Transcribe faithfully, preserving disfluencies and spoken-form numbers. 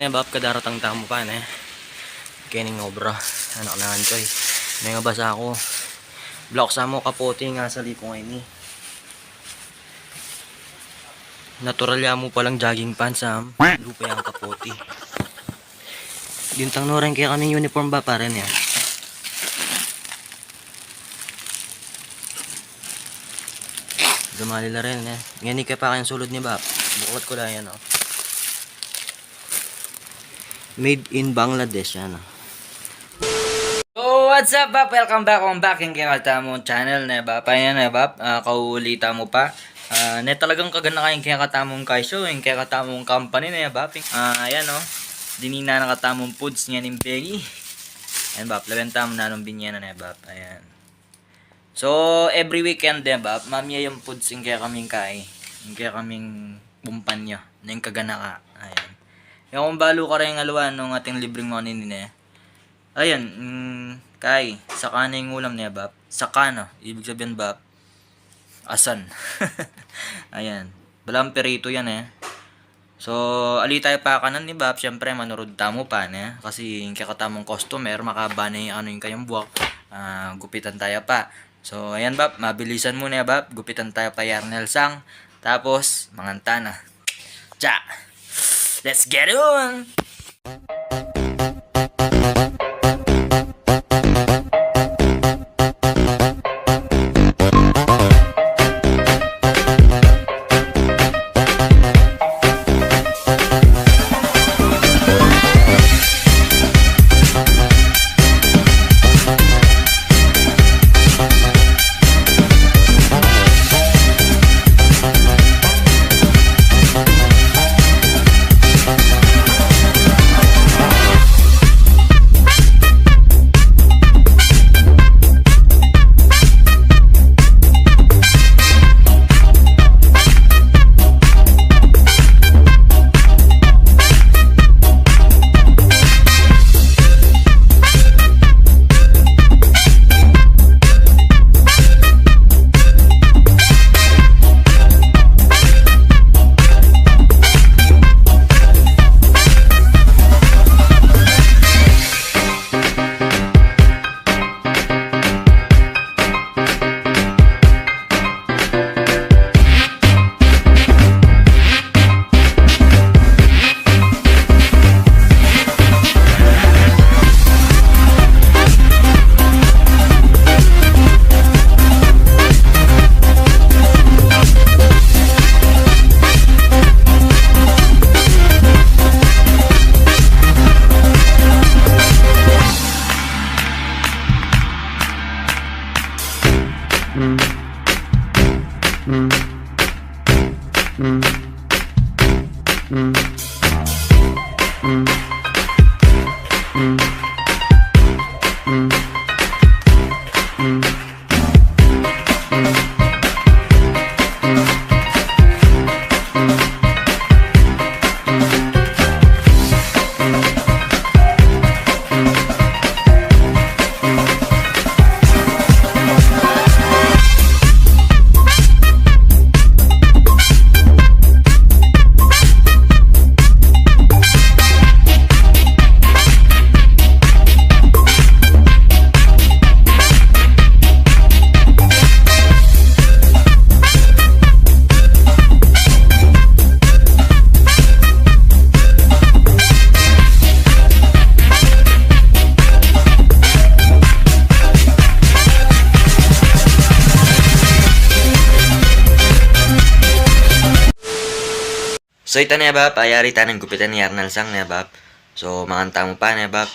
Eh, bap, kadaratang tamu pa, ne? Kening obra. Anak na ancoy. May nga basa ku. Block sa mu kapote nga sa liku ngeni. Natural ya mu palang jogging pants, am. Lupa yang kapote. Dintang no rin kaya kaming uniform ba pa rin ya? Dumali la rin, eh. Ngeni kaya pa kayang sulud ni bap. Buklat ku la yan, oh. Made in Bangladesh, yan, oh. So, what's up, bap? Welcome back, welcome back king kekatamung channel, ne, bap? Ayan, ne, bap? Ah, kauli tamu pa. Ah, ne, talagang kaganaka ing kekatamung kaisyo, ing kekatamung company, ne, bap? Ah, ayan, oh. Dinina na katamung foods ngening bengi. Ayan, bap, lawen tamu nanung binye na, ne, bap? Ayan. So, every weekend, ne, bap, mamie yang foods ing kekaming kai. Ing kekaming kumpanyo, ne, ing kaganaka. Ayan. Yung kung balu kareng aliwa nung ating libreng money nini, ne. Ayan, mm, kai, saka na ing ulam, ne, bap. Saka na, ibig sabihin, bap, asan. Ayan. Balang pirito yan, eh. So, ali tayu pa kanan ni bap, siyempre, manurud tamu pa, ne? Kasi ing kekatamung customer, makaba ne ing anu ing kayang buak, ah, gupitan tayu pa. So, ayan, bap, mabilisan mu ne, bap, gupitan tayu pa i Arnel Sang, tapos, mangan ta na. Cha! Let's get it on! So, ita ne, bap, ayari ta nang gupitan i Arnel Sang ne, bap. So, mangan tamu pa ne, bap.